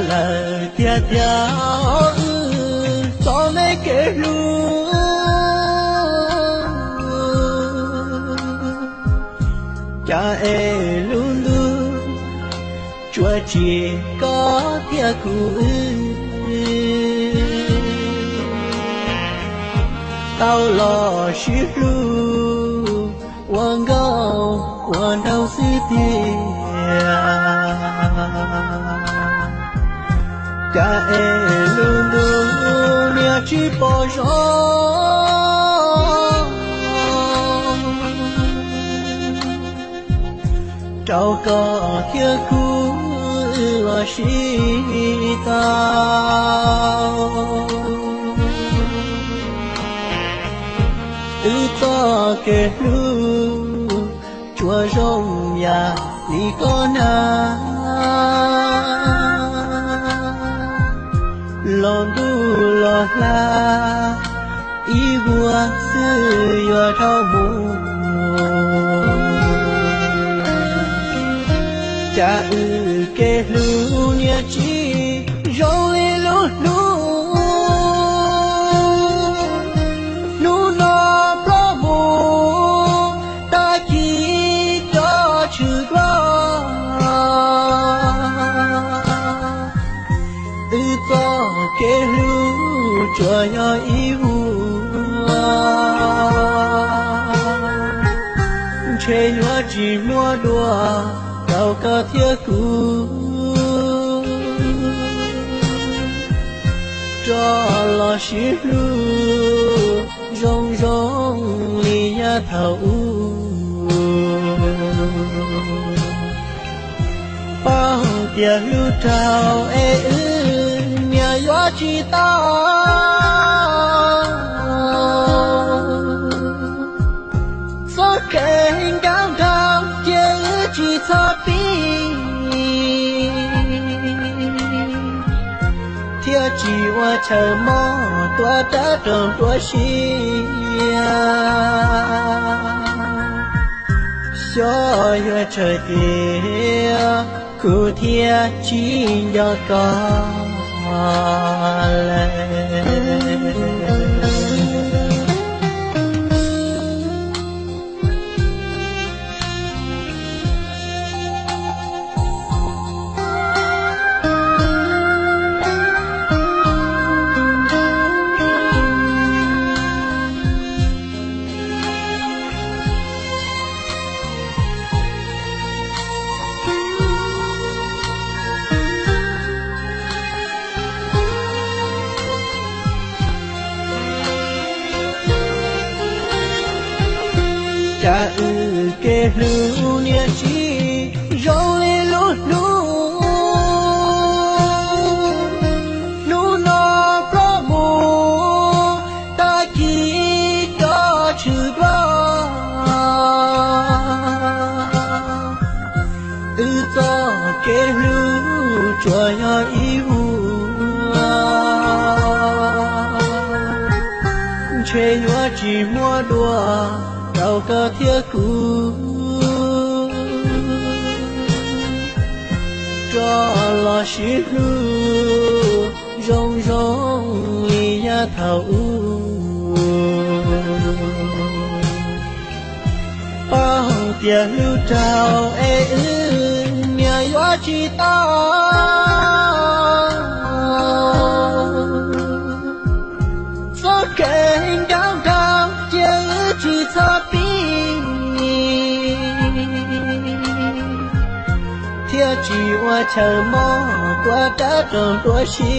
lawm tiag tiag, wb txoj me kev hlub, cas es lub ntuj tsuas tsim koj thiab kuv wb tau los sib hlub ua nkauj ua nraug xwb tiag. Cas es lub ntuj niaj tsis pom zoo rau koj thiab kuv los sib tau. Wb txoj kev hlub tsuas zoo yam li koj na, los ntuj los hla ib vuag xwb yuav dhau mus. Cas wb kev hlub niaj tsis zoo li lub hnub, hnub no ploj mus tag kis cov tshwm duab. Wb txoj kev hlub tsuas yog ib vuag, ntshe yuav tsis muaj dua rau koj thiab kuv rov los sib hlub zoo zoo li yav thaum ub. Paub tias hlub rau es wb niam yuav tsis tau, txoj kev nkauj nraug cia wb tsis txhob pib, thiaj tsis ua chaw mob tua rab roog dua si. Xyov yuav tsawg tiag, kuv thiaj tsis nco koj lawm. Cas wb kev hlub niaj tsis zoo li lub hnub, hnub no ploj mus tag kis cov tshwm duab. Wb txoj kev hlub tsuas yog ib vuag, ntshe yuav tsis muaj dua rau koj thiab kuv rov los sib hlub zoo zoo li yav thaum ub. Paub tias hlub rau es wb niam yuav tsis tau, txoj kev nkauj nraug cia wb tsis txhob pib, thiaj tsis ua chaw mob tua rab roog dua si.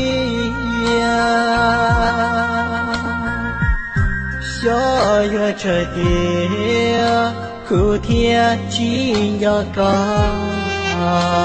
Xyov yuav tsawg tiag, kuv thiaj tsis nco koj lawm.